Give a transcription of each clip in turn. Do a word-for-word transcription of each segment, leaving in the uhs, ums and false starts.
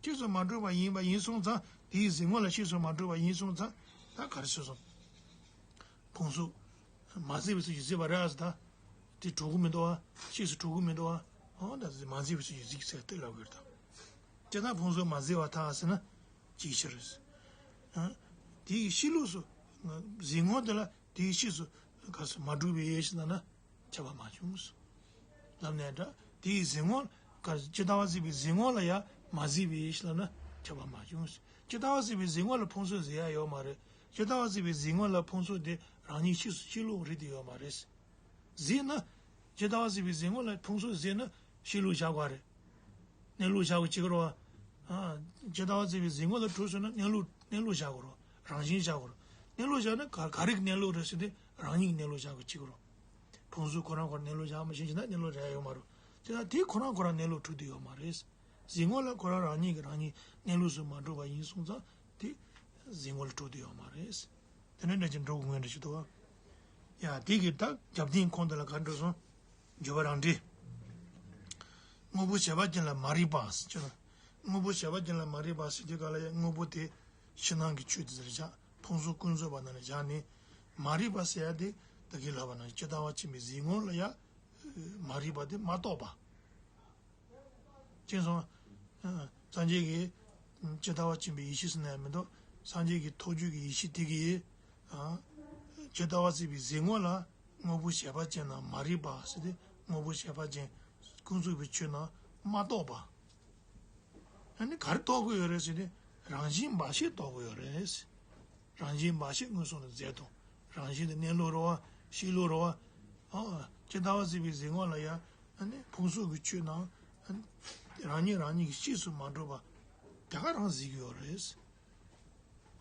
ཕྱིས་སུ་མ་གྲུབ་པ་ཡིན་པ་ཡིན་སོང་ཙང་དེའི་གཟིགས་ངོ་ལ་ཕྱིས་སུ་མ་གྲུབ་པ་ཡིན་སོང་ཙང་ད་ག་རེ་ཟེར་སོང་། ཕུང་གཟུགས་མ་གཟིགས་པའི་ཚུལ་གྱིས་གཟིགས་པ་རེད་ཨ་ཟེར་ད། དེ་གྲུབ་ཀྱི་མི་འདུག་ཨ། ཕྱིས་སུ་གྲུབ་ཀྱི་མི་འདུག་ཨ། འོ་ད་མ་གཟིགས་པའི་ཚུལ་གྱིས་གཟིགས་ཟེར་དེ་ལབ་དགོས་རེད་ད། ཇི་ལྟར་ཕུང་གཟུགས་མ་གཟིགས་པར་ཐལ་ཟེར་ན་ཅིའི་ཕྱིར། ཨ། དེའི་ཕྱི་ལོགས་སུ་གཟིགས་ངོ་དེ་ལ་དེའི་ཕྱིས་སུ་ག་སུ་མ་གྲུབ་པའི་ཕྱིར་ན་ན། ཁྱབ་པ་མ་བྱུང་། ལམ་ནས་འདྲ། དེའི་གཟིགས་ངོ་། ག་ཇི་ལྟ་བ་གཟིགས་པའི་གཟིགས་ངོ་ལ་ཡང་མ་གཟིགས་པའི་ཕྱིར་ན་ཁྱབ་པ་མ་བྱུང་། ཇི་ལྟ་བ་གཟིགས་པའི་གཟིགས་ངོ་ལ་ཕུང་གཟུགས་གཟིགས་ཡ་ཡོད་མ་རེད། ཇི་ལྟ་བ་གཟིགས་པའི་གཟིགས་ངོ་ལ་ཕུང་གཟུགས་དེ་རང་ཉིད་ཕྱིས་སུ་ཕྱི་ལོགས་རིག་དེ་ཡོད་མ་རེད། གཟིགས་ན། ཇི་ལྟ་བ་གཟིགས་པའི་གཟིགས་ངོ་ལ་ཕུང་གཟུགས་གཟིགས་ན་ཕྱི་ལོགས་བཞག་དགོས་རེད། གནས་ལུགས་བཞག་དགོས་ཅིག་རོ། ཇི་ལྟ་བ་གཟིགས་པའི་གཟིགས་ངོ་ལ་གྲུབ་སོང་ན་གནས་ལུགས་གནས་ལུགས་བཞག་དགོས་རོ། རང་བཞིན་བཞག་དགོས་རོ། གནས་ལུགས་བཞག་ན་ག་ག་རེ་གི་གནས་ལུགས་རེད་ཟེར་ཏེ་རང་ཉིད་ཀྱི་གནས་ལུགས་བཞག་དགོས་ཅིག་རོ། ཕུང་གཟུགས་ཁོ་རང་ཁོ་རང་གནས་ལུགས་བཞག་མ་ཤེས་ཀྱི་ན་གནས་ལུགས་རེད་ཡོད་མ་རེད། དེ་ལ་དེ་ཁོ་རང་ཁོ་རང་གནས་ལུགས་གྲུབ་བསྡད་ཡོད་མ་རེད། གཟིགས་ངོ་ལ་ཁོ་རང་རང་ཉིད་ཀྱི་རང་ཉིད་གནས་ལུགས་སུ་མ་གྲུབ་པ་ཡིན་སོང་ཙང་དེ་གཟིགས་ངོ་ལ་གྲུབ་བསྡད་ཡོད་མ་རེད། དེ་ནས་འདྲ་ཅིག་འགྲོ་དགོས་ངེས་འདྲ་ཞིག་འདུག་བ། ཡ་དེ་གི་ད་རྒྱབ་རྟེན་ཁོང་དེ་ལ་ག་འགྲོ་སོང་། འགྱུར་བ་རང་འགྲེལ། དངོས་པོ་བྱས་པ་ཅན་ལ་མ་རིག་པ་ཟེར་གྱི་ན། དངོས་པོ་བྱས་པ་ཅན་ལ་མ་རིག་པ་ཟེར་དུས་ག་ལ་ཡང་དངོས་པོ་དེ་ཕྱི་ནང་གི་ཆོས་དེ་ཟེར་བཞག་ཕུང་གཟུགས་ཀུན་རྫོབ་པ་ནང་ལ་བཞག་ནས་མ་རིག་པ་ཟེར་ཡ་དེ་ད་གིན་ལབ་པ་ནང་ཇི་ལྟ་བ་ཕྱིན་པའི་གཟིགས་ངོ་ལ་ཡ་མ་རིག་པ་དེ་མ་རྟོགས་པ། ཅེས་སོང་། སངས་རྒྱས་ཀྱིས་ཇི་ལྟ་བ་ཕྱིན་པའི་ཡེ་ཤེས་ཟེར་ན་ཡང་མི་འདུག་སངས་རྒྱས་ཀྱི་ཐུགས་རྒྱུད་ཀྱི་ཡེ་ཤེས་དེ་གིས་ཇི་ལྟ་བ་ཟེར་བའི་གཟིགས་ངོ་ལ་དངོས་པོ་བྱས་པ་ཅན་ན་མ་རིག་པ་ཟེར་ཏེ། དངོས་པོ་བྱས་པ་ཅན་ཀུན་རྫོབ་པའི་ཆོས་རྣམས་མ་རྟོགས་པ། ཨ་ནི་ག་རེ་རྟོགས་དགོས་ཡོད་རེད་ཟེར་ཏེ། རང་བཞིན་འབའ་ཞིག་རྟོགས་དགོས་ཡོད་རེད། རང་བཞིན་འབའ་ཞིག་མངོན་སུམ་དུ་མཛད་དོ། རང་བཞིན་དེ་གནས་ལུགས་རེད་བ། ཕྱི་ལུགས་རེད་བ། ཨ། ཇི་ལྟ་བ་ཟེར་བའི་གཟིགས་ངོ་ལ་ཡང་། ཨ་ནི་ཕུང་གཟུགས་ཀྱི་ཆོས་རྣམས། ཨ་ནི་རང་ཉིད་རང་ཉིད་ཀྱི་ཕྱིས་སུ་མ་གྲུབ་པ། དེ་ག་རང་གཟིགས་ཀྱི་ཡོད་རེད།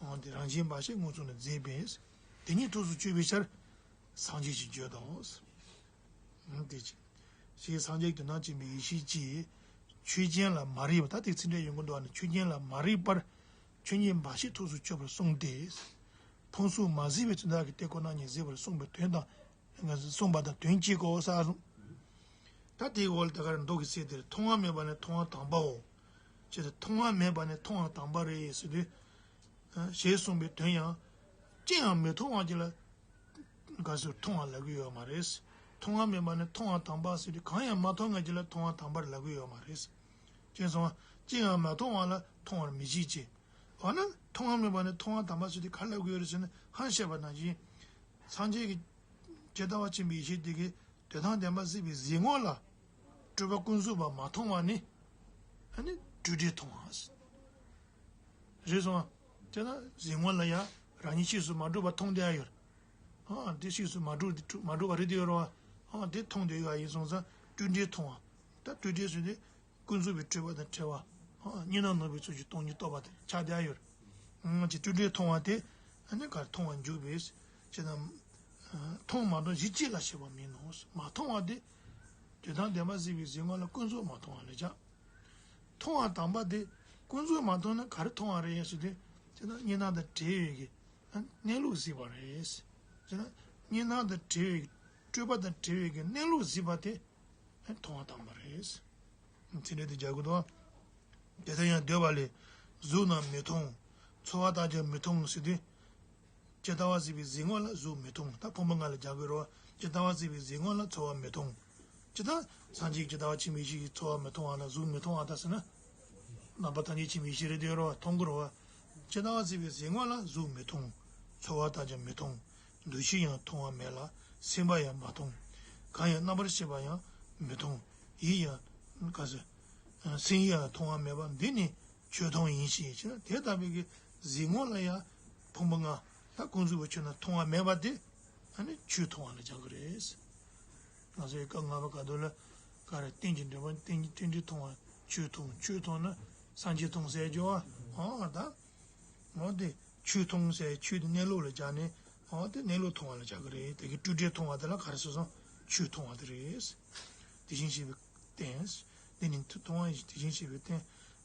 འོན་ཏེ་རང་བཞིན་འབའ་ཞིག་མངོན་སུམ་དུ་མཛད་པས། དེ་ཉིད་ཐུགས་སུ་ཆུད་པའི་ཕྱིར། སངས་རྒྱས་ཀྱིས་བརྗོད་དོ། དེ་ཅི། ཞེས་སངས་རྒྱས་དོན་དམ་མཁྱེན་པའི་ཡེ་ཤེས་ཀྱིས། ཆོས་ཅན་ལ་མ་རིག་པ་ད་དེ་ཚིག་འགྲེལ་ཡོང་གི་འདུག་ཨ་ནི་ཆོས་ཅན་ལ་མ་རིག་པར། ཆོས་ཉིད་འབའ་ཞིག་ཐུགས་སུ་ཆུད་པར་གསུངས་ཏེ། ཕུང་གཟུགས་མ་གཟིགས་པའི་ཚུལ་དག་གིས་དེ་ཁོ་ན་ཉིད་གཟིགས་པར་གསུངས་པའི་དོན་དང་། གསུངས་པ་དང་དོན་གཅིག་གོ་ས་གསུངས། ད་དེའི་འོག་ལ་ད་ག་རེ་མདོ་གི་གསལ་དེར་མཐོང་བ་མེད་པ་ནི་མཐོང་བ་དང་པའོ། ཅེས་དང་མཐོང་བ་མེད་པ་ནི་མཐོང་བ་དང་པ་རེད་ཟེར་དུས། ཞེས་གསུངས་པའི་དོན་ཡང་། ཅི་ཡང་མི་མཐོང་བ་ཅིག་ལ། ག་ཚོད་མཐོང་བ་ལབ་ཀྱི་ཡོད་མ་རེད། མཐོང་བ་མེད་པ་ནི་མཐོང་བ་དང་པ་ཟེར་དུས་གང་ཡང་མ་མཐོང་མཁན་ཅིག་ལ་མཐོང་བ་དང་པར་ལབ་ཀྱི་ཡོད་མ་རེད། ཅེས་སོང་བ། ཅི་ཡང་མ་མཐོང་བ་ལ་མཐོང་བར་མི་བྱེད་ཅེས། འོ་ན་མཐོང་བ་མེད་པ་ནི་མཐོང་བ་དང་པ་ཟེར་དུས་ག་ལབ་ཀྱི་ཡོད་རེད་ཟེར་ན་ཧང་བཤད་པ་ནང་བཞིན། སངས་རྒྱས་ཀྱི་ཇི་ལྟ་བ་ཆེན་པོའི་ཡེ་ཤེས་དེ་གིས་དོན་དམ་བདེན་པ་གཟིགས་པའི་གཟིགས་ངོ་ལ། སྤྲོས་པ་ཀུན་རྫོབ་པ་མ་མཐོང་བ་ནི། ཨ་ནི་སྤྲོས་བྲལ་མཐོང་བ། རེད་སོང་། དེ་ན་གཟིགས་ངོ་ལ་ཡང་རང་ཉིད་ཕྱིས་སུ་མ་གྲུབ་པ་མཐོང་བསྡད་ཡ་ཡོད། ཨ་དེ་ཕྱིས་སུ་མ་གྲུབ་མ་གྲུབ་པ་རེད་དེ་ཡོད་རེད་བ། ཨ་དེ་མཐོང་བསྡད་ཡོད་ཡིན་སོང་ཙང་སྤྲོས་བྲལ་མཐོང་བ། ད་སྤྲོས་བྲལ་ཟེར་དུས་ཀུན་རྫོབ་པའི་སྤྲོས་པ་དང་བྲལ་བ། ཨ་གཉིས་སྣང་ནོར་བུའི་ཚུལ་གྱིས་སྟོང་ཉིད་རྟོགས་པ་དེ་ཆགས་བསྡད་ཡ་ཡོད། ཨ་ཅེས་སྤྲོས་བྲལ་མཐོང་བ་དེ་ཨ་ནི་གར་མཐོང་བར་འཇུག་པས། ཅེས་དང་། མཐོང་མ་མཐོང་གཞི་གཅིག་ལ་ཞེན་པ་མིན་ནོ། མ་མཐོང་བ་དེ། དོན་དམ་བདེན་པ་གཟིགས་པའི་གཟིགས་ངོ་ལ་ཀུན་རྫོབ་མ་མཐོང་བ་ལ་བྱ། མཐོང་བ་དང་པ་དེ་ཀུན་རྫོབ་མ་མཐོང་ན་ག་རེ་མཐོང་བ་རེད་ཟེར་དུས། དེ་ན་གཉིས་སྣང་དང་བྲལ་བའི་གི་གནས་ལུགས་གཟིགས་པ་རེད། དེ་ན་གཉིས་སྣང་དང་བྲལ་བའི་གི་སྤྲོས་པ་དང་བྲལ་བའི་གི་གནས་ལུགས་གཟིགས་པ་དེ་མཐོང་བ་དང་པ་རེད། ཚིག་འགྲེལ་དེ་རྒྱག་དགོས་དོ། དེ་ལྟར་ཡང་འདོད་པ་ལས་གཟུགས་རྣམས་མི་མཐོང་། ཚོར་བ་དག་ཀྱང་མི་མཐོང་ཟེར་དུས། ཇི་ལྟ་བ་གཟིགས་པའི་གཟིགས་ངོ་ལ་གཟུགས་མི་མཐོང་། ད་ཕུང་པོ་ལྔ་ལ་སྦྱར་དགོས་རེད་བ། ཇི་ལྟ་བ་གཟིགས་པའི་གཟིགས་ངོ་ལ་ཚོར་བ་མི་མཐོང་། ཇི་ལྟ། སངས་རྒྱས་ཇི་ལྟ་བ་ཆེན་པོའི་ཡེ་ཤེས་ཀྱིས་ཚོར་བ་མི་མཐོང་བ་ལ་གཟུགས་མི་མཐོང་བ་ལྟ་ཟེར་ན། རྣམ་པ་ཐམས་ཅད་མཁྱེན་པའི་ཡེ་ཤེས་རེད་དེ་རེད་བ། མཐོང་གི་རེད་བ། ཇི་ལྟ་བ་གཟིགས་པའི་གཟིགས་ངོ་ལ་གཟུགས་མི་མཐོང་། ཚོར་བ་དག་ཀྱང་མི་མཐོང་། འདུ་ཤེས་ཡང་མཐོང་བ་མེད་ལ་སེམས་པ་ཡང་མ་མཐོང་། གང་ཡང་རྣམ་པར་ཤེས་པ་ཡང་མི་མཐོང་། ཡིད་ཡང་ག་ཟེར། སེམས་ཡིད་ཡང་མཐོང་བ་མེད་པ་འདི་ནི་ཆོས་མཐོང་ཡིན་ཞེས་བྱ། དེ་ལྟ་བུའི་གི་གཟིགས་ངོ་ལ་ཡང་ཕུང་པོ་ལྔ་ད་ཀུན་རྫོབ་པའི་ཆོས་རྣམས་མཐོང་བ་མེད་པ་དེ་ཨ་ནི་ཆོས་མཐོང་བ་ལ་སྦྱར་གི་རེད། ང་ཚོའི་སྐབས་ལྔ་པ་ག་དུས་ལ་ག་རེ་རྟེན་ཅིང་འབྲེལ་བ་རྟེན་ཅིང་རྟེན་འབྲེལ་མཐོང་བ་ཆོས་མཐོང་ཆོས་མཐོང་ན་སངས་རྒྱས་མཐོང་ཟེར་རྒྱུ་བ་ཨ་ད། འོ་དེ་ཆོས་མཐོང་ཟེར་ཆོས་དེ་གནས་ལུགས་ལ་སྦྱར་ནས་འོ་དེ་གནས་ལུགས་མཐོང་བ་ལ་སྦྱར་གི་རེད། དེ་གི་སྤྲོས་བྲལ་མཐོང་བ་དེ་ལ་ག་རེ་ཟེར་སོང་ཆོས་མཐོང་བ་དེ་རེད། དེ་བཞིན་གཤེགས་པའི་རྟེན། འདི་ནི་མཐོང་བ་ཡི་དེ་བཞིན་གཤེགས་པའི་རྟེན།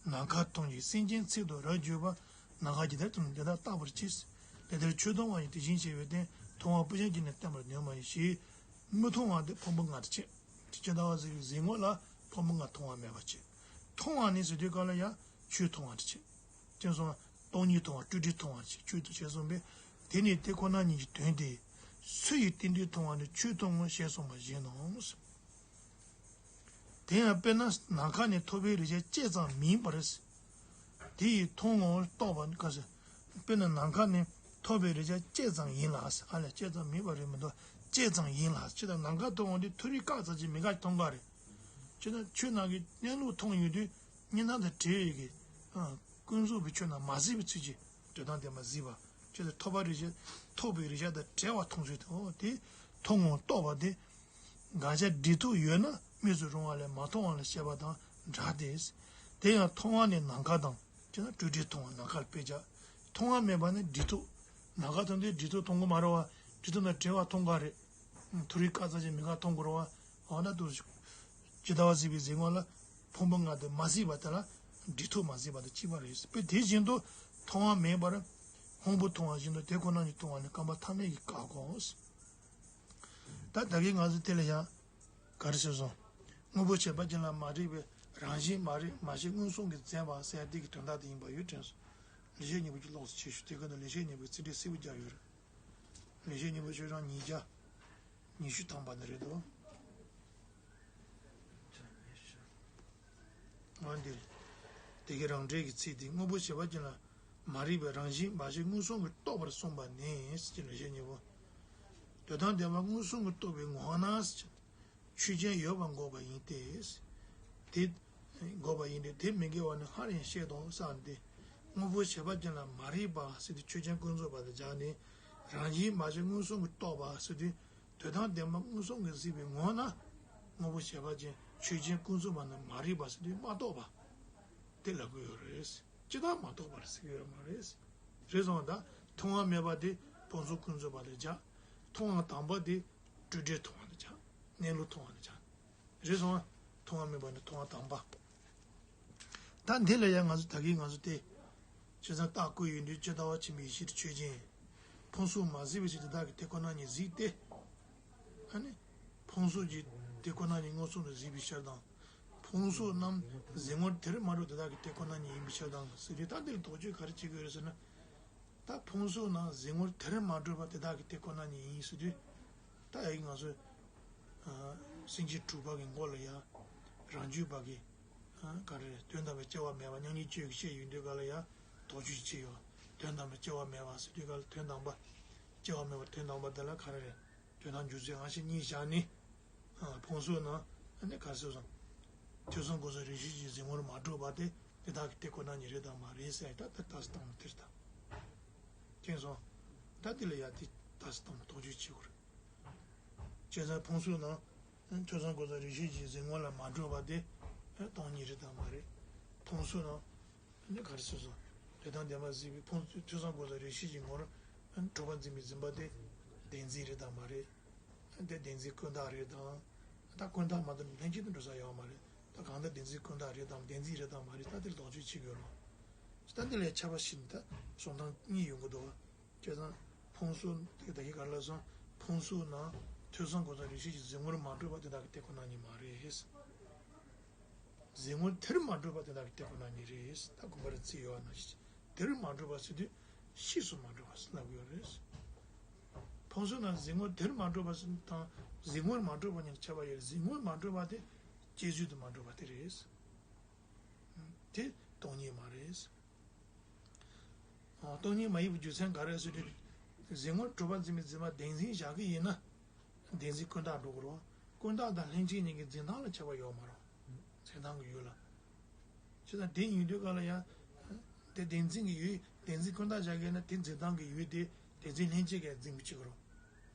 ནམ་མཁའ་མཐོང་ཞིང་སེམས་ཅན་ཚིག་ཏུ་རབ་བརྗོད་པ། ནམ་མཁའ་ཇི་ལྟར་མཐོང་དེ་ལྟར་བལྟ་བར་བྱེད། དེ་ལྟར་ཆོས་མཐོང་བ་ཡི་དེ་བཞིན་གཤེགས་པའི་རྟེན། མཐོང་བ་སྤུ་ཅན་གྱིས་ནི་བསྟན་པར་ནུས་མ་ཡིན་ཞེས། མི་མཐོང་བ་དེ་ཕུང་པོ་ལྔ་དེ་བྱས། ཇི་ལྟ་བ་གཟིགས་པའི་གཟིགས་ངོ་ལ་ཕུང་པོ་ལྔ་མཐོང་བ་མེད་པ་བྱས། མཐོང་བ་ནི་ཟེར་དུས་སྐབས་ལ་ཡང་ ཆོས་མཐོང་བ་དེ་བྱས། དེ་སོང་སྟོང་ཉིད་མཐོང་བ་སྤྲོས་བྲལ་མཐོང་བ་བྱས་ཆོས་དེ་བྱས་སོང་པས། དེ་ནི་དེ་ཁོ་ན་ཉིད་ཀྱི་དོན་ཏེ། སུ་ཡིས་རྟེན་འབྲེལ་མཐོང་བ་ནི་ཆོས་མཐོང་ངོ་ཞེས་གསུངས་པ་བཞིན་ནོ། དེ་ཡང་དཔེར་ན་ནམ་མཁའ་ནས་ཐོགས་པའི་རེག་བྱ་སྐྱེས་ཙམ་མིན་པར། དེ་ཡིས་མཐོང་ངོ་རྟོགས་པ་ནི་ག་ཟེར། དཔེར་ན་ནམ་མཁའ་ནས་ཐོགས་པའི་རེག་བྱ་སྐྱེས་ཙམ་ཡིན་ལ། ཨ་ལས་སྐྱེས་ཙམ་མིན་པ་རེད་མི་འདུག་སྐྱེས་ཙམ་ཡིན་ལ། ཅི་ལྟར་ནམ་མཁའ་མཐོང་བ་འདི་མཐོ་རིས་སྐར་ཙམ་གྱི་མི་འགའ་མཐོང་ག་རེད། ཅི་ལྟར་ཆོས་རྣམས་ཀྱི་གནས་ལུགས་མཐོང་ཡོང་དུས་གཉིས་སྣང་དང་བྲལ་བའི་གི། ཨ། ཀུན་རྫོབ་པའི་ཆོས་རྣམས་མ་གཟིགས་པའི་ཚུལ་གྱིས་དོན་དམ་བདེན་པ་གཟིགས་པ། ཅི་ལྟར་ཐོགས་པ་རེག་བྱ་ཐོགས་པའི་རེག་བྱ་དང་བྲལ་བ་མཐོང་ཚུལ་དེ། འོ་དེ་མཐོང་ངོ་རྟོགས་པ་དེ། གང་ཞིག་འདྲིས་མཐོང་ཡོད་ན་མིག་སུ་རུང་བ་ལས་མ་མཐོང་བ་ལ་བཤད་པ་དང་འདྲ་སྟེ། དེ་ཡང་མཐོང་བ་ནི་ནམ་མཁའ་དང་ཅེ་ན་སྤྲོས་བྲལ་མཐོང་བ་ནམ་མཁའ་ལ་དཔེ་བྱ། མཐོང་བ་མེད་པ་ནི་འདྲིས་མཐོང་། ནམ་མཁའ་མཐོང་དུས་འདྲིས་མཐོང་མཐོང་གི་མ་རེད་བ། འདྲིས་མཐོང་དང་བྲལ་བ་མཐོང་ག་རེད། མཐོ་རིས་སྐར་ཙམ་ཞིག་མི་འགའ་མཐོང་དགོས་རེད་བ། འོ་ན་དུ་ཇི་ལྟ་བ་གཟིགས་པའི་གཟིགས་ངོ་ལ་ཕུང་པོ་ལྔ་དེ་མ་གཟིགས་པ་དེ་ལ་འདྲིས་མཐོང་མ་གཟིགས་པ་དང་གཅིག་པ་རེད། དཔེ་དེ་བཞིན་དུ་མཐོང་བ་མེད་པར་སྔོན་པོ་མཐོང་བ་བཞིན་དུ་དེ་ཁོ་ན་ཉིད་མཐོང་བ་ནི་བསྐལ་པ་ཐ་མལ་གྱི་སྐབས་ཀོ། ད་ད་གིན་ང་ཚོ་དེ་ལ་ཡང་ག་རེ་ཟེར་སོང་། དངོས་པོ་བྱས་པ་ཅན་ལ་མ་རིག་པའི་རང་བཞིན་མ་རིག་མ་ཤེས་མངོན་སུམ་གྱིས་འཛིན་པ་ཟེར་ཡ་དེ་གི་དོན་དག་དེ་ཡིན་པ་ཡོད་དྲན་སོང་། ལེགས་བཤད་སྙིང་པོ་གྱི་ཀློག་ཚུལ་ཆེ་ཤོས་དེ་ག་ནས་ལེགས་བཤད་སྙིང་པོའི་ཚིག་འགྲེལ་གསལ་པོ་རྒྱག་ཡོད་རེད། ལེགས་བཤད་སྙིང་པོ་ཤོག་གྲངས་ཉིས་བརྒྱ་ཉི་ཤུ་ཐམ་པ་ནས་རེད་དོ། འོན་ཏེ། དེ་གའི་རང་འགྲེལ་གྱི་ཚིག་དེ་དངོས་པོ་བྱས་པ་ཅན་ལ་མ་རིག་པའི་རང་བཞིན་མ་ཤེས་མངོན་སུམ་གྱིས་རྟོགས་པར་གསུངས་པ་ནི་ཟེར་གྱི་ལེགས་བཤད་སྙིང་པོ། དོན་དམ་བདེན་པ་མངོན་སུམ་གྱིས་རྟོགས་པའི་ངོ་བོ་ན་ཟེར་གྱི། ཆོས་ཅན་ཡོད་པར་འགོག་པ་ཡིན་ཏེ། དེ། འགོག་པ་ཡིན་ཏེ་དེ་མི་འགལ་བ་ནི་སྔར་ཡང་བཤད་དོ་བསམ་སྟེ། དངོས་པོ་བྱས་པ་ཅན་ལ་མ་རིག་པ་ཟེར་དུས་ཆོས་ཅན་ཀུན་རྫོབ་པ་དེ་སྦྱར་ནས། རང་བཞིན་མ་ཤེས་མངོན་སུམ་གྱིས་རྟོགས་པ་ཟེར་དུས། དོན་དམ་བདེན་པ་མངོན་སུམ་གྱིས་གཟིགས་པའི་ངོ་བོ་ན། དངོས་པོ་བྱས་པ་ཅན་ཆོས་ཅན་ཀུན་རྫོབ་པ་ནི་མ་རིག་པ་ཟེར་དུས་མ་རྟོགས་པ། དེ་ལབ་ཀྱི་ཡོད་རེད། ཅི་ལྟར་མ་རྟོགས་པར་ཟེར་གྱི་ཡོད་མ་རེད། རེད་སོང་ད། མཐོང་བ་མེད་པ་དེ་ཕུང་སོགས་ཀུན་རྫོབ་པ་ལ་སྦྱར། མཐོང་བ་དང་པོ་དེ་སྤྲོས་བྲལ་མཐོང་བ་ལ་སྦྱར། གནས་ལུགས་མཐོང་བ་ལ་སྦྱར། རེད་སོང་ང་། མཐོང་བ་མེད་པ་ནི་མཐོང་བ་དང་པོ། ད་འདི་ལ་ཡང་ང་ཚོ་ད་གིན་ང་ཚོ་སྟེ། བྱས་ཙང་རྟགས་བཀོད་ཡོད་དུས་ཇི་ལྟ་བ་ཆེན་པོའི་ཡེ་ཤེས་ཆོས་ཅན། ཕུང་སོགས་མ་གཟིགས་པའི་ཕྱིར་དེ་དག་གི་དེ་ཁོ་ན་ཉིད་གཟིགས་ཏེ། ཨ་ནི། ཕུང་སོགས་ཀྱི་དེ་ཁོ་ན་ཉིད་མངོན་སུམ་དུ་གཟིགས་པའི་ཕྱིར་དང་། ཕུང་སོགས་རྣམས་གཟིགས་ངོར་དེར་མ་གྲུབ་དེ་དག་གི་དེ་ཁོ་ན་ཉིད་ཡིན་པའི་ཕྱིར་དང་ཟེར་དུས་ད་འདིར་དོགས་གཅོད་ག་རེ་བྱེད་དགོས་རེད་ཟེར་ན། ད་ཕུང་སོགས་རྣམས་གཟིགས་ངོར་དེར་མ་གྲུབ་པ་དེ་དག་གི་དེ་ཁོ་ན་ཉིད་ཡིན་ཟེར་དུས། ད་ཡ་གི་ང་ཚོས། ཨ། སེམས་བསྐྱེད་དྲུག་པ་གི་མགོ་ལ་ཡ། རང་རྒྱུད་པ་གི། ཨ། ག་རེ་རེད། དོན་དམ་པར་སྐྱེ་བ་མེད་པ་མྱ་ངན་ལས་སྐྱོབ་ཀྱི་བཤད་ཡོང་དུས་ག་ལ་ཡ། དོགས་གཅོད་ཅིག་བྱས་ཡོད། དོན་དམ་པར་སྐྱེ་བ་མེད་པ་ཟེར་དུས་ག་ལ་དོན་དམ་པར། སྐྱེ་བ་མེད་པ་དོན་དམ་པར་དེ་ལ་ག་རེ་རེད། དོན་དམ་འཇོག་ཚུལ་དབང་ཤེས་གཉིས་བཞག་ནས། ཨ། ཕུང་སོགས་རྣམས་ནི་ག་རེ་ཟེར་སོང་། ཐོས་བསམ་སྒོམ་གསུམ་རིགས་ཤེས་ཀྱིས་གཟིགས་ངོར་མ་གྲུབ་པ་དེ་དེ་དག་གི་དེ་ཁོ་ན་ཉིད་རེད་དམ་མ་རེད་ཟེར་ཡ་ད་ལྟ་ལྟ་སྟངས་དེ་རེད་ད། མཁྱེན་སོང་། ད་དེ་ལ་ཡ་དེ་ལྟ་སྟངས་དོགས་གཅོད་བྱེད་དགོས་རེད། བྱས་ཙང་ཕུང་སོགས་རྣམས་ཐོས་བསམ་སྒོམ་གསུམ་རིགས་ཤེས་ཀྱིས་གཟིགས་ངོ་ལ་མ་གྲུབ་པ་དེ་སྟོང་ཉིད་རེད་དམ་མ་རེད། ཕུང་སོགས་རྣམས། ནི་ག་རེ་ཟེར་སོང་། དེ་དང་ལྡན་པ་གཟིགས་པའི་ཕུང་ཐོས་བསམ་སྒོམ་གསུམ་རིགས་ཤེས་ཀྱི་ངོར་གྲུབ་པ་འཛིན་པའི་འཛིན་པ་དེ་བདེན་འཛིན་རེད་དམ་མ་རེད། དེ་བདེན་འཛིན་ཀུན་བརྟགས་རེད་དམ། ད་ཀུན་བརྟགས་མ་གཏོགས་ལྷན་སྐྱེས་དེ་འགྲོ་ས་ཡོད་མ་རེད། ད་གང་ལྟར་བདེན་འཛིན་ཀུན་བརྟགས་རེད་དམ་བདེན་འཛིན་རེད་དམ་མ་རེད་ད་དེར་དོགས་གཅོད་བྱེད་དགོས་རེད། ད་འདི་ལས་ཁྱབ་པ་ཞིག་ནི་ད་གསུང་སྟངས་གཉིས་ཡོང་གི་འདུག་བ། བྱས་ཙང་ཕུང་སོགས་དེ་ད་གིན་ག་རེ་ལབ་སོང་། ཕུང་སོགས་རྣམས་ཐོས་བསམ་སྒོམ་གསུམ་རིགས་ཤེས་ཀྱིས་གཟིགས་ངོར་མ་གྲུབ་པ་དེ་དག་གི་དེ་ཁོ་ན་ཉིད་མ་རེད། གཟིགས་ངོར་དེར་མ་གྲུབ་པ་དེ་དག་གི་དེ་ཁོ་ན་ཉིད་རེད། ད་དགོངས་པ་རེ་བརྩི་ཡོད་ན་ཞིག་དེར་མ་གྲུབ་པ་ཟེར་དུས་ཤེས་སུ་མ་གྲུབ་པ་ཟེར་ལབ་ཡོད་རེད། ཕུང་སོགས་རྣམས་གཟིགས་ངོར་དེར་མ་གྲུབ་པ་ཟེར་དང་གཟིགས་ངོར་མ་གྲུབ་པ་གཉིས་ཁྱད་པར་ཡོད་རེད། གཟིགས་ངོར་མ་གྲུབ་པ་དེ་སྐྱེ་ཚུལ་དུ་མ་གྲུབ་པ་དེ་རེད། དེ་སྟོང་ཉིད་མ་རེད། སྟོང་ཉིད་མ་ཡིན་པའི་རྒྱུ་མཚན་ག་རེ་ཟེར་དུས། གཟིགས་ངོར་གྲུབ་པ་འཛིན་པའི་འཛིན་པ་བདེན་འཛིན་བཞག་གི་ཡིན་ན། བདེན་འཛིན་ཀུན་བརྟགས་འགྲོ་གི་རེད། ཀུན་བརྟགས་དང་ལྷན་སྐྱེས་གཉིས་ཀྱི་འཛིན་སྟངས་ལ་ཁྱད་པར་ཡོད་མ་རེད། འཛིན་སྟངས་ཀྱི་ཡུལ་ལ། བྱས་ཙང་དེ་ཡིན་དུས་ག་ལ་ཡང་། དེ་བདེན་འཛིན་གྱི་ཡུལ་བདེན་འཛིན་ཀུན་བརྟགས་བཞག་གི་ཡིན་ན་དེ་འཛིན་སྟངས་ཀྱི་ཡུལ་དེ་བདེན་འཛིན་ལྷན་སྐྱེས་ཀྱིས་འཛིན་པ་གཅིག་གི་རེད།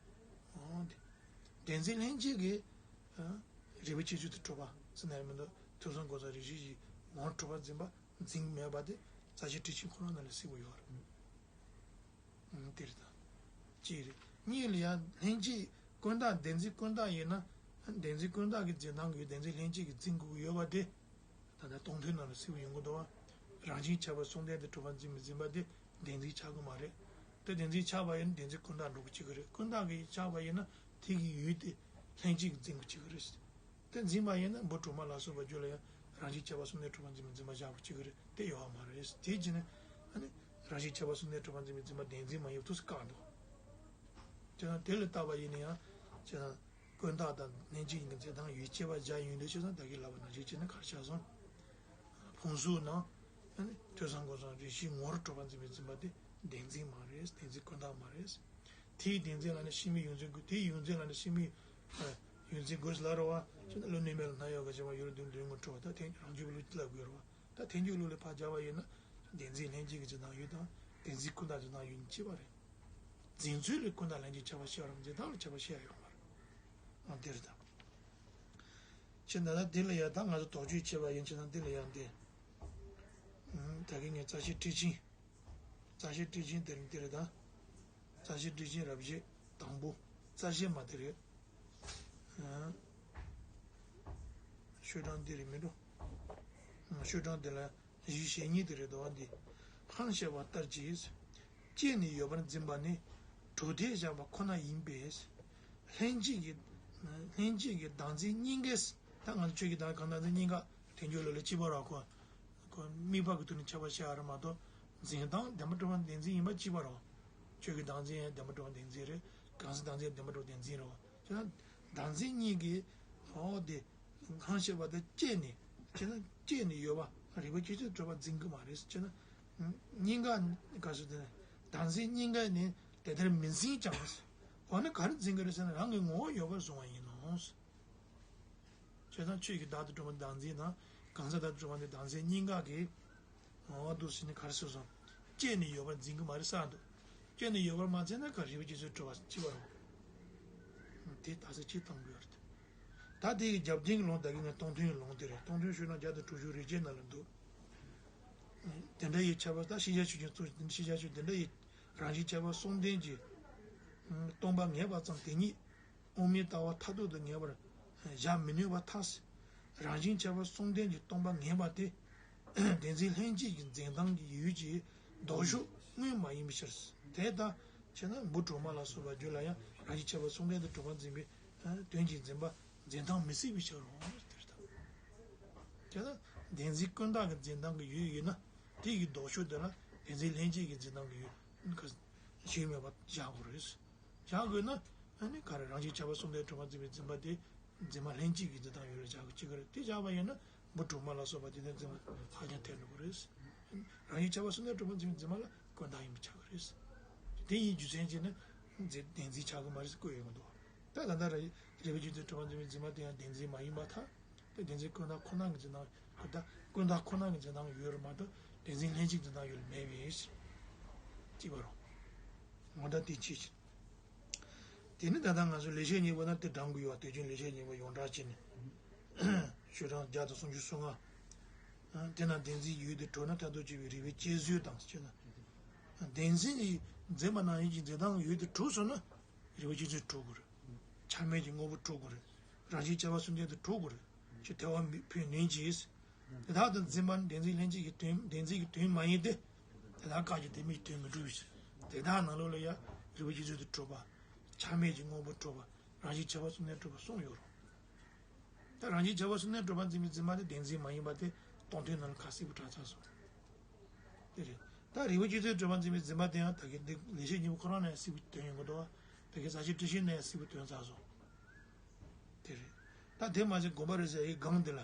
འོ་དེ། བདེན་འཛིན་ལྷན་སྐྱེས་ཀྱིས། རིགས་པའི་ཁྱད་ཆོས་དེ་གྲུབ་པ་ཟེར་ན་ཡང་མི་འདུག་ཐོས་བསམ་སྒོམ་གསུམ་རིགས་ཤེས་ཀྱིས་ངོར་གྲུབ་པ་འཛིན་པ། འཛིན་མེད་པ་དེ་རྩ་ཤེ་ཊཱིཀ་ཆེན་ཁོ་རང་ནང་ལ་གཟིགས་པ་ཡོད་རེད། ཨང་། དེ་རེད་ད། གཅིག་རེད། གཉིས་ལ་ཡང་ལྷན་སྐྱེས་ཀུན་བརྟགས་བདེན་འཛིན་ཀུན་བརྟགས་ཡིན་ན། བདེན་འཛིན་ཀུན་བརྟགས་ཀྱི་འཛིན་སྟངས་ཀྱི་བདེན་འཛིན་ལྷན་སྐྱེས་ཀྱིས་འཛིན་དགོས་ཀྱི་ཡོད་པ་དེ། ད་ལྟ་སྟོང་ཐུན་ནང་ལ་གཟིགས་པ་ཡོང་གི་འདུག་བ། རང་བཞིན་ཁྱབ་པ་གསུམ་ལྡན་དུ་གྲུབ་པ་འཛིན་པའི་འཛིན་པ་དེ་བདེན་འཛིན་ཆགས་ཀྱི་མ་རེད། དེ་བདེན་འཛིན་ཆགས་པ་ཡིན་ན་བདེན་འཛིན་ཀུན་བརྟགས་འགྲོ་གི་བཅུག་གི་རེད། ཀུན་བརྟགས་ཀྱིས་ཆགས་པ་ཡིན་ན་དེ་གི་ཡུལ་དེ་ལྷན་སྐྱེས་ཀྱིས་འཛིན་དགོས་བཅུག་གི་རེད། དེ་འཛིན་པ་ཡིན་ན་འབུ་གྲུབ་མ་ལ་སོགས་པ་རྒྱུད་ལ་ཡང་ རང་བཞིན་ཁྱད་པར་གསུམ་ལྡན་གྲུབ་པ་འཛིན་པའི་འཛིན་པ་བཞག་པ་གཅིག་གི་རེད། དེ་ཡོད་པ་མ་རེད། དེ་བྱས་ནས་ཨ་ནི་རང་བཞིན་ཁྱད་པར་གསུམ་ལྡན་གྲུབ་པ་འཛིན་པའི་འཛིན་པ་བདེན་འཛིན་མ་ཡིན་པ་ཐུགས་སུ་བཀག་འདུག་དེ་ན་དེ་ལ་བལྟས་པ་ཡིན་ན་ཡང་བྱས་ན་ཀུན་བརྟགས་དང་ལྷན་སྐྱེས་གཉིས་ཀྱི་འཛིན་སྟངས་ཡོད་ཅེས་པ་བཞག་ཡོང་དུས་བྱས་ཙང་ད་གིན་ལབ་པ་ནང་བཞིན་བྱས་ན་ག་རེ་ཆགས་སོང་། ཕུང་གསུམ་ནང་ཨ་ནི་ཐོས་བསམ་སྒོམ་གསུམ་རེ་ཞིག་ངོར་གྲུབ་པ་འཛིན་པའི་འཛིན་པ་དེ་བདེན་འཛིན་མ་རེད། བདེན་འཛིན་ཀུན་བརྟགས་མ་རེད། དེའི་བདེན་འཛིན་ལ་ནི་ཤེས་མེད་ཡོངས་འཛིན་དགོས། དེའི་ཡོངས་འཛིན་ལ་ནི་ཤེས་མེད་ཡོངས་འཛིན་དགོས་ལ་རེད་བ། ཅེ་ན་བློ་གནས་མེད་ལ་སྣང་ཡོད་ག་ཅེས་པ་ཡུལ་དུ་འདོད་ངོ་སྤྲོ་བ་ད་ཐལ་འགྱུར་བའི་ལུགས་ལ་དགོས་རེད་བ། ད་ཐལ་འགྱུར་ལུགས་ལ་ཕར་སྦྱར་བ་ཡིན་ན་བདེན་འཛིན་ལྷན་སྐྱེས་ཀྱི་འཛིན་སྟངས་ཡོད་དང་བདེན་འཛིན་ཀུན་བརྟགས་འཛིན་སྟངས་ཡོད་གཉིས་གཅིག་པ་རེད། འཛིན་ཚུལ་ལས་ཀུན་བརྟགས་ལྷན་སྐྱེས་ཁྱད་པར་ཕྱེ་བ་རེད། འཛིན་སྟངས་ལ་ཁྱད་པར་ཕྱེ་ཡ་ཡོད་མ་རེད། ཨ་འདི་རེད་ད། ཅེ་ན་ད་འདི་ལ་ཡ་ད་ང་ཚོ་དོགས་གཅོད་བྱས་པ་ཡིན་ཅེ་ན་འདི་ལ་ཡ་འདི། ད་གིན་ངས་རྩ་ཤེ་ཊཱིཀ་ཆེན། རྩ་ཤེ་ཊཱིཀ་ཆེན་དེ་རིང་དེ་རེད་ད། རྩ་ཤེ་ཊཱིཀ་ཆེན་རབ་བྱེད་དང་པོ། རྩ་ཤེ་མ་དེ་རེད། ཤོག་གྲངས་འདི་རེད་མི་འགྲོ། ཤོག་གྲངས་འདི་ལ་བཞི་ཞེ་གཉིས་དེ་རེད་དོ་འདི། ཧང་སྐྱེས་པ་ལྟར་གྱིས། སྐྱེས་ནས་ཡོད་པར་འཛིན་པ་ནི། གྲུབ་མཐས་བཞག་པ་ཁོ་ན་ཡིན་པས། ལྷན་སྐྱེས་ཀྱི། ལྷན་སྐྱེས་ཀྱི་བདག་འཛིན་གཉིས་ཀས། ད་ང་ཚོ་ཆོས་ཀྱི་བདག་གང་བདག་འཛིན་གཉིས་ཀ་དེ་འགྱུར་ལ་ལ་གཅིག་པ་ར་ཁོ། ཁོ་དམིགས་པ་གི་ཐོག་ནས་ཁྱབ་པ་བཤད་ཨ་ར་མ་གཏོགས། འཛིན་སྟངས་བདེན་པ་གྲུབ་པ་བདེན་འཛིན་ཡིན་པ་གཅིག་པ་ར། ཆོས་ཀྱི་བདག་འཛིན་ཡང་བདེན་པ་གྲུབ་པ་བདེན་འཛིན་རེད། གང་ཟག་བདག་འཛིན་ཡང་བདེན་པ་གྲུབ་པ་བདེན་འཛིན་རེད། ཅེ་ན། བདག་འཛིན་གཉིས་ཀྱི་འོ་དེ་ཧང་སྐྱེས་པ་དང་བཅས་ནས་ཅེ་ན་བཅས་ནས་ཡོད་པ་རིགས་པ་སྤྱི་གཙུག་གྲུབ་པ་འཛིན་གྱི་མ་རེད་ཅེ་ན། གཉིས་ཀ་ག་ཚོད་དེ་ནས་བདག་འཛིན་གཉིས་ཀ་ནི་དེ་ལྟར་མི་འཛིན་ཀྱང་། འོ་ན་ག་རེ་འཛིན་གྱི་རེད་ཟེར་ན་རང་གི་ངོ་བོ་ཡོད་པར་བཟུང་བ་ཡིན་ནོ། བྱས་ཙང་ཆོས་ཀྱི་བདག་ཏུ་གྲུབ་པ་བདག་འཛིན་དང་གང་ཟག་བདག་ཏུ་གྲུབ་པ་ནི་བདག་འཛིན་གཉིས་ཀ་གི་འོ་འདུག་ཟེར་ནས་ག་རེ་ཟེར་སོང་། བཅས་ནས་ཡོད་པར་འཛིན་གྱི་མ་རེད་ས་འདུག་བཅས་ནས་ཡོད་པར་མ་འཛིན་ན་ག་རིགས་པ་སྤྱི་གཙུག་གྲུབ་པ་གཅིག་པ་རེད། དེ་ད་ས་གཅིག་གཏོང་དགོས་རེད། ད་དེ་ཡི་རྒྱབ་རྟེན་གྱི་ལུང་ད་གིན་ངས་སྟོང་ཐུན་ལུང་དེ་རེད། སྟོང་ཐུན་ཤོག་གྲངས་བརྒྱ་དང་དྲུག་ཅུ་རེ་བརྒྱད་ནང་ལ་འདུག་དེ་འདྲ་ཡི་ཁྱད་པར་ད་ཤེས་བྱ་ཆོས་ཅན་གཙོ་ཤེས་བྱ་ཆོས་དེ་འདྲ་ཡི་རང་བཞིན་ཁྱད་པར་གསུམ་ལྡན་གྱི་སྟོང་པ་ངེས་པ་ཙམ་དེ་ཉིད། དབུ་མའི་ལྟ་བ་མཐར་ཐུག་ཏུ་ངེས་པར་བཞག་མི་ནུས་པར་ཐལ། རང་བཞིན་ཁྱད་པར་གསུམ་ལྡན་གྱི་སྟོང་པ་ངེས་པ་དེ། བདེན་འཛིན་ལྷན་སྐྱེས་ཀྱི་འཛིན་སྟངས་ཀྱི་ཡུལ་གྱི་ལྡོག་ཕྱོགས་དངོས་མ་ཡིན་པའི་ཕྱིར། དེ་ལྟར་བྱས་ན་འབུ་གྲོག་མ་ལ་སོགས་པ་རྒྱུད་ལ་ཡང་རང་བཞིན་ཁྱད་པར་གསུམ་ལྡན་དུ་གྲུབ་པར་འཛིན་པའི་དོན་གྱི་འཛིན་པ་འཛིན་སྟངས་མི་སྲིད་པའི་ཕྱིར་རོ། དེ་ལྟར་བྱས་ན་བདེན་འཛིན་ཀུན་བརྟགས་ཀྱི་འཛིན་སྟངས་ཀྱི་ཡུལ་ཡིན་ན་དེ་ཡི་ལྡོག་ཕྱོགས་དེ་ལ་བདེན་འཛིན་ལྷན་སྐྱེས་ཀྱི་འཛིན་སྟངས་ཀྱི་ཡུལ་ཞིག་མེད་པ་བཞག་དགོས་རེད། བཞག་དགོས་ན་ཨ་ནི་ག་རེ་རང་བཞིན་ཁྱད་པར་གསུམ་ལྡན་གྲུབ་པར་འཛིན་པའི་འཛིན་པ་དེ་འཛིན་མ་ལྷན་སྐྱེས་ཀྱི་འཛིན་སྟངས་ཡོད་ལ་བཞག་གི་གཅིག་ག་རེ་དེ་བཞག་པ་ཡིན་ན་འབུ་གྲོག་མ་ལ་སོགས་པ་དེ་ལྟར་འཛིན་པ་ཧ་ཅང་ཐལ་འགྲོ་གི་རེད། རང་བཞིན་ཁྱད་པར་གསུམ་ལྡན་གྲུབ་པར་འཛིན་པའི་འཛིན་མ་ལ་ཀུན་བརྟགས་ཡིན་པ་ཆགས་ཀྱི་རེད། དེ་ཡིན་རྒྱུ་མཚན་གྱིས་ན་འཛིན་བདེན་འཛིན་ཆགས་ཀྱི་མ་རེད་བཀོད་ཡོང་གི་འདུག་ད་ད་ལྟ་རེ་རིགས་པ་སྤྱི་གཙུག་གྲུབ་པར་འཛིན་པའི་འཛིན་མ་དེ་ཡང་བདེན་འཛིན་མ་ཡིན་པར་ཐལ། དེ་བདེན་འཛིན་ཀུན་བརྟགས་ཁོ་ན་གི་འཛིན་སྟངས་ཀུན་བརྟགས་ཀུན་བརྟགས་ཁོ་ན་གི་འཛིན་སྟངས་ཡོད་རེད་མ་གཏོགས་བདེན་འཛིན་ལྷན་སྐྱེས་འཛིན་སྟངས་ཡོད་ལ་མེད་པས། གཅིག་པ་རོ། ངོ་ད་དེ་ཅི་ཞིག་དེ་ནི་ད་ལྟ་ང་ཚོ་ལེགས་བཤད་སྙིང་པོ་ན་དེ་དྲངས་དགོས་ཡོད་པ་དེ་ཅུང་ལེགས་བཤད་སྙིང་པོ་ཡོངས་གྲགས་བྱས་ནས། ཤོག་གྲངས་བརྒྱ་དང་སུམ་ཅུ་སོ་ལྔ། དེ་ན་བདེན་འཛིན་ཡུལ་དེ་གྲུབ་ན་མཐར་ཐུག་དཔྱོད་པའི་རིགས་པས་དཔྱད་བཟོད་དང་ཟེར་ན། བདེན་འཛིན་གྱི་འཛིན་པ་ནང་བཞིན་གྱི་འཛིན་སྟངས་ཡུལ་དེ་གྲུབ་སོང་ན། རིགས་པ་སྤྱི་གཙུག་གྲུབ་དགོས་རེད། ཆ་མེད་ཀྱི་དངོས་པོ་གྲུབ་དགོས་རེད། རང་བཞིན་ཁྱད་པར་གསུམ་ལྡན་དུ་གྲུབ་དགོས་རེད། ཅེས་ཐལ་བ་མི་ཕོད་ནུས་ཀྱིས། དེ་དག་ཏུ་འཛིན་པ་ནི་བདེན་འཛིན་ལྷན་སྐྱེས་ཀྱི་དོན་བདེན་འཛིན་གྱི་དོན་མ་ཡིན་ཏེ། དེ་དག་བཀག་ཀྱང་དེ་མིན་གྱི་དོན་མི་འགྲུབ་པའི་ཕྱིར། དེ་དག་ནང་ལོགས་ལ་ཡང་རིགས་པ་སྤྱི་གཙུག་ཏུ་གྲུབ་པ། ཆ་མེད་ཀྱི་དངོས་པོ་གྲུབ་པ། རང་བཞིན་ཁྱད་པར་གསུམ་ལྡན་གྲུབ་པ་གསུམ་ཡོད་རུང་། ད་རང་བཞིན་ཁྱད་པར་གསུམ་ལྡན་གྲུབ་པ་འཛིན་པའི་འཛིན་མ་དེ་བདེན་འཛིན་མ་ཡིན་པ་དེ་སྟོང་ཐུན་ནང་ལ་ཁ་གསལ་པོ་གྲགས་ཚར་སོང་། དེ་རེད། ད་རིགས་པ་སྤྱི་གཙུག་གྲུབ་པ་འཛིན་པའི་འཛིན་མ་དེ་ཡང་ད་གིན་འདི་ལེགས་བཤད་སྙིང་པོ་ཁོ་རང་ནས་གསལ་པོ་ཐོན་ཡོང་གི་འདུག་ད་གིན་རྩ་ཤེ་ཊཱིཀ་ཆེན་ནས་གསལ་པོ་ཐོན་ཚར་སོང་། དེ་རེད། ད་དེ་མ་ཟད་དགོངས་པ་རབ་གསལ་ཡི་སྒང་འདི་ལ།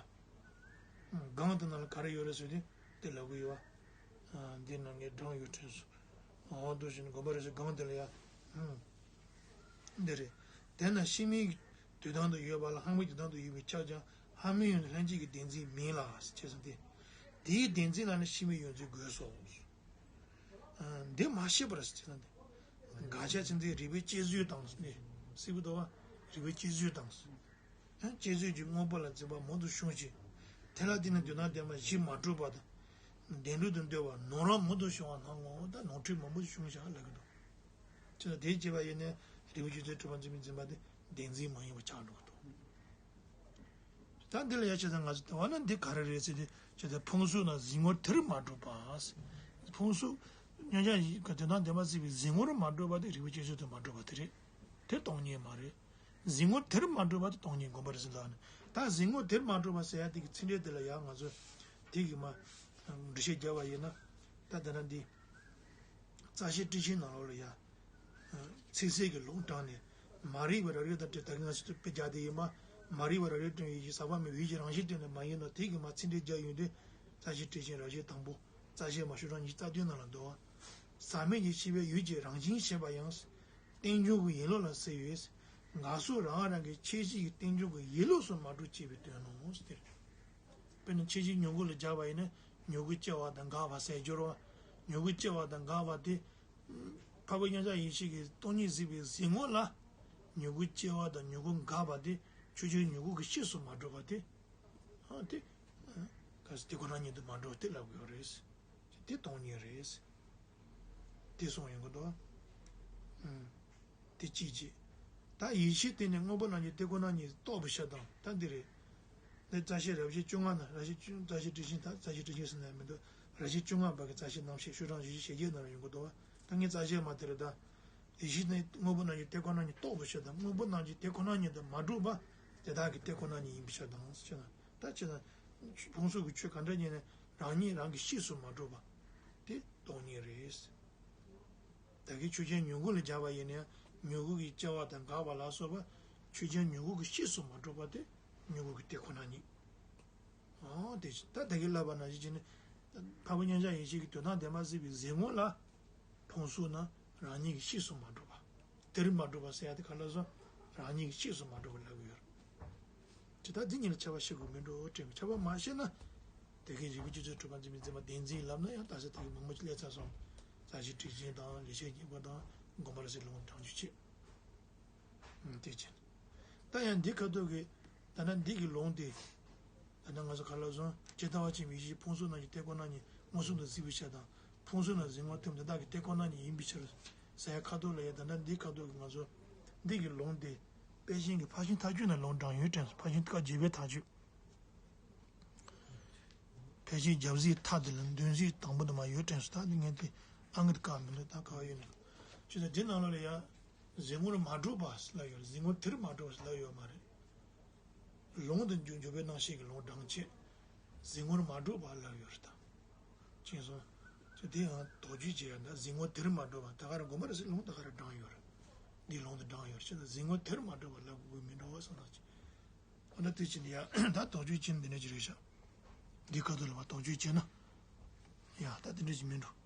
སྒང་དེ་ནང་ལ་ག་རེ་ཡོད་རེད་ཟེར་དུས་དེ་ལབ་གི་ཡོད་པ། འདི་ནང་ངས་བགྲངས་ཡོད་དྲན་སོང་། འོ་འདུག་བཞིན་དགོངས་པ་རབ་གསལ་སྒང་འདི་ལ་ཡ། འདི་རེད། དེས་ན་ཤེས་མིན་གྱི་དུས་དང་དུ་ཡོད་པ་ལ་ཧང་མིན་གྱི་དུས་དང་དུ་ཡོད་པས་ཁྱབ་ཀྱང་ཧང་མིན་ཡོད་དུས་ལྷན་སྐྱེས་ཀྱི་བདེན་འཛིན་མིན་ལ་ཞེས་གསུངས་ཏེ། དེའི་བདེན་འཛིན་ལ་ནི་ཤེས་མིན་ཡོངས་འཛིན་དགོས་སོ། འདི་མ་ཤེས་པར་ཞེས་གསུངས་ཏེ། དགག་བྱ་ཚིག་འདི་རིགས་པའི་དཔྱད་བཟོད་དང་ནི་སྲིད་པའི་དོ་བ་རིགས་པའི་དཔྱད་བཟོད་དང་། ཡང་དཔྱད་བཟོད་ཀྱི་དངོས་པོ་ལ་འཛིན་པ་མང་དུ་བྱུང་ཞིང་། དེ་ལ་བརྟེན་ནས་དོན་དམ་བདེན་པ་བཞི་མ་གྲུབ་པ་དང་། བདེན་གྲུབ་ཏུ་འདོད་པ་ནོར་བ་མང་དུ་བྱུང་བ་སྣང་ངོ་། ད་ནོར་འཁྲུལ་མང་པོ་བྱུང་བཞག་ལབ་ཀྱི་འདུག་ཅེས་དེ་བྱས་པ་ཡིན་ནས་རིགས་པ་སྤྱི་གཙུག་གྲུབ་པ་འཛིན་པའི་འཛིན་པ་དེ་བདེན་འཛིན་མ་ཡིན་པ་ཆགས་འགྲོ་གི་འདུག་ད་འདི་ལ་ཡ་བྱས་ཙང་ང་ཚོ་ལྟ་བ་ན་འདི་ག་རེ་རེད་ཟེར་ཏེ་བྱས་ཙང་ཕུང་གསུམ་ན་གཟིགས་ངོར་དེར་མ་གྲུབ་པ། ཕུང་གསུམ་མཉམ་གཞག་ཡིན་ག་དོན་དམ་བདེན་པར་གཟིགས་པའི་གཟིགས་ངོར་མ་གྲུབ་པ་དེ་རིགས་པ་སྤྱི་གཙུག་ཏུ་མ་གྲུབ་པ་དེ་རེད། དེ་སྟོང་ཉིད་མ་རེད། གཟིགས་ངོར་དེར་མ་གྲུབ་པ་དེ་སྟོང་ཉིད་སྒོམ་པར་ཟེར་ལབ་ནས། ད་གཟིགས་ངོར་དེར་མ་གྲུབ་པ་ཟེར་ཡ་དེ་གི་ཚིག་འགྲེལ་དེ་ལ་ཡང་ང་ཚོས་དེ་གི་མ་འགྲེལ་བཤད་རྒྱབ་པ་ཡིན་ན། ད་དེ་ན་འདི། རྩ་ཤེ་ཊཱིཀ་ཆེན་ནང་ལོགས་ལ་ཡ། ཚིག་གསལ་གྱི་ལུང་དྲངས་ནས། མ་རིག་པའི་རབ་རིབ་དང་བྲལ། ད་གིན་ང་ཚོས་དཔེ་རྒྱག་དེ་ཡིན་པ། མ་རིག་པའི་རབ་རིབ་དང་བྲལ་བའི་ཡེ་ཤེས་ཟག་པ་མེད་པའི་ཡུལ་གྱི་རང་བཞིན་སྟོན་ནས་མ་ཡིན་ནོ། དེ་གི་མ་ཚིག་འགྲེལ་རྒྱག་ཡོང་དུས། རྩ་ཤེ་ཊཱིཀ་ཆེན་རབ་བྱེད་དང་པོ། རྩ་ཤེ་མ་ཤོག་གྲངས་ཉི་ཤུ་རྩ་བདུན་ནང་ལ་འདུག་བ། ཟག་མེད་ཀྱི་ཤེས་པས་ཡུལ་གྱི་རང་བཞིན་ཤེས་པ་ཡང་། རྟེན་འབྱུང་གི་ཡིན་ལུགས་ལ་ཟེར་བས། འགག་སོགས་རང་རང་གི་ཁྱད་གཞི་ཡི་རྟེན་འབྱུང་གི་ཡིན་ལུགས་སུ་མ་གྲུབ་ཅེས་པའི་དོན་ནོ་ཟེར། དཔེར་ན་ཁྱད་གཞི་མྱུ་གུ་ལ་སྦྱར་བ་ཡིན་ན། མྱུ་གུ་སྐྱེ་བ་དང་འགག་པ་ཟེར་སྦྱོར་བ། མྱུ་གུ་སྐྱེ་བ་དང་འགག་པ་དེ། འཕགས་པའི་མཉམ་གཞག་ཡེ་ཤེས་ཀྱིས་སྟོང་ཉིད་གཟིགས་པའི་གཟིགས་ངོ་ལ། མྱུ་གུ་སྐྱེ་བ་དང་མྱུ་གུ་འགག་པ་དེ་ཆོས་ཅན་མྱུ་གུ་གི་གཤིས་སུ་མ་གྲུབ་པ་དེ། ཨ་དེ། ག་ཟེར། དེ་ཁོ་ན་ཉིད་དུ་མ་གྲུབ་དེ་ལབ་དགོས་རེད། དེ་སྟོང་ཉིད་རེད། དེ་གསུངས་ཡོང་གི་འདུག་ཨང་། དེ་གཅིག་བྱས། ད་ཡེ་ཤེས་དེ་ནི་དངོས་པོ་རྣམས་ཀྱི་དེ་ཁོ་ན་ཉིད་རྟོགས་པའི་ཕྱིར་དང་། ད་འདི་རེད། འདི་རྩ་ཤེ་རབ་བྱེད་བཅོ་ལྔ་ན། རབ་བྱེད་བཅོ། རྩ་ཤེ་ཊཱིཀ་ཆེན། ད་རྩ་ཤེ་ཊཱིཀ་ཆེན་ཟེར་ན་མི་འདུག་རབ་བྱེད་བཅོ་ལྔ་པ་གི་རྩ་ཤེ་རྣམ་བཤད་ཤོག་གྲངས་ཉི་ཤུ་རྩ་བརྒྱད་ནང་ལ་ཡོང་གི་འདུག་ད་ངས་རྩ་ཤེ་མ་དེ་རེད་ད། ཡེ་ཤེས་ནི་དངོས་པོ་རྣམས་ཀྱི་དེ་ཁོ་ན་ཉིད་རྟོགས་པའི་ཕྱིར་དང་། དངོས་པོ་རྣམས་ཀྱི་དེ་ཁོ་ན་ཉིད་དུ་མ་གྲུབ་པ། དེ་དག་གི་དེ་ཁོ་ན་ཉིད་ཡིན་པའི་ཕྱིར་དང་ཟེར་ན། ད་ཅི་ན་ཕུང་གསུམ་གྱི་ཆོས་ག་འདྲ་ཉིད་ནི་རང་ཉིད་རང་གི་གཤིས་སུ་མ་གྲུབ་པ། དེ་སྟོང་ཉིད་རེད། ད་གིན་ཆོས་ཅན་མྱུ་གུ་ལ་སྦྱར་བ་ཡིན་ན་ཡང་། མྱུ་གུ་གི་སྐྱེ་བ་དང་འགག་པ་ལ་སོགས་པ་ཆོས་ཅན་མྱུ་གུ་གི་གཤིས་སུ་མ་གྲུབ་པ་དེ་མྱུ་གུ་གི་དེ་ཁོ་ན་ཉིད། ཨོ་དེ་ད་ད་གིན་ལབ་པ་ནང་བཞིན་བྱས་ནས། འཕགས་པའི་མཉམ་གཞག་ཡེ་ཤེས་ཀྱིས་དོན་དམ་བདེན་པར་གཟིགས་པའི་གཟིགས་ངོ་ལ། ཕུང་གསུམ་རྣམས་རང་ཉིད་ཀྱི་གཤིས་སུ་མ་གྲུབ་པ། དེར་མ་གྲུབ་པ་ཟེར་ཡ་དེ་ག་ལ་སོང་། རང་ཉིད་ཀྱི་གཤིས་སུ་མ་གྲུབ་པ་ལབ་ཀྱི་ཡོད་རེད། ཇི་ལྟར་འདི་གཉིས་ལ་ཁྱད་པར་ཤེས་དགོས་མི་འགྲོ་དྲན་གྱི། ཁྱད་པར་མ་ཤེས་ན། དེ་གའི་རིགས་པའི་སྤྱི་ཚོགས་གྲུབ་པ་འཛིན་པའི་འཛིན་པ་བདེན་འཛིན་ལབ་ན་ཡང་། ད་ཆ་དེ་གའི་མང་པོ་ཅིག་སླེབས་ཚར་སོང་། རྩ་ཤེ་ཊཱིཀ་ཆེན་དང་། ལེགས་བཤད་སྙིང་པོ་དང་། སྒོམ་པ་རབ་གསལ་ལུང་དྲངས་རྒྱུ་བྱེད། ཨང་། དེ་བྱས། ད་ཡང་འདི་ཁ་ཐུག་གི། ད་ནི་འདི་གི་ལུང་དེ། ད་ནི་ང་ཚོ་ག་ལ་སོང་། ཇི་ལྟ་བ་ཅན་གྱི་ཡེ་ཤེས་ཕུང་གསུམ་རྣམས་ཀྱི་དེ་ཁོ་ན་ཉིད་མངོན་སུམ་དུ་གཟིགས་པའི་ཕྱིར་དང་། ཕུང་གསུམ་རྣམས་གཟིགས་ངོར་ཐིམ། དེ་དག་གི་དེ་ཁོ་ན་ཉིད་ཡིན་པའི་ཕྱིར། ཟེར་ཡ་ཁ་ཐུག་ལ་ཡ། ད་ནི་འདི་ཁ་ཐུག་གི་ང་ཚོ་འདི་གི་ལུང་དེ། དཔལ་ཆེན་གྱི་ཕར་ཕྱིན་མཐའ་དཔྱོད་ནང་ལུང་དྲངས་ཡོད་དྲན་སོང་། ཕར་ཕྱིན་བཀའ་བརྒྱད་པའི་མཐའ་དཔྱོད། ཕལ་ཆེར་རྒྱབ་གཟིགས་མཐའ་དེ་ལ་མདུན་གཟིགས་དང་པོ་དེ་མར་ཡོད་དྲན་སོང་། ད་འདི་ངས་དེ་ཨང་ཀི་དཀར་མི་འདུག་ད་ག་པར་ཡོད་ན། ཅི་ད་འདི་ནང་ལོགས་ལ་ཡ། གཟིགས་ངོར་མ་གྲུབ་པ་ལབ་ཡོད་རེད། གཟིགས་ངོར་དེར་མ་གྲུབ་པ་ལབ་ཡོད་མ་རེད། ལུང་དེ་འཇུག་འཇུག་པའི་རྣམ་བཤད་ཀྱི་ལུང་དྲངས་བྱས། གཟིགས་ངོར་མ་གྲུབ་པ་ལབ་ཡོད་རེད་ད། མཁྱེན་སོང་། ཅི་དེ་ཡང་དོགས་གཅོད་བྱེད་ཡ་འདི། གཟིགས་ངོར་དེར་མ་གྲུབ་པ། ད་ག་རང་སྒོམ་པ་རབ་གསལ་ལུང་ད་ག་རང་དྲངས་ཡོད་རེད། འདི་ལུང་དེ་དྲངས་ཡོད་རེད། ཅི་ད་གཟིགས་ངོར་དེར་མ་གྲུབ་པ་ལབ་དགོས་མི་འགྲོ་བ་བསམ་ན་ཅི། ཨ་ད་དེ་ཕྱིན་ཡ། ད་དོགས་གཅོད་ཕྱིན་འདི་འདྲ་ཅིག་རེད་ཤག་འདི་ཁ་ཐུག་ལ་བ་དོགས་གཅོད་བྱས་ན། ཡ་ད་དེ་འདྲ་ཅིག་མིན་འགྲོ།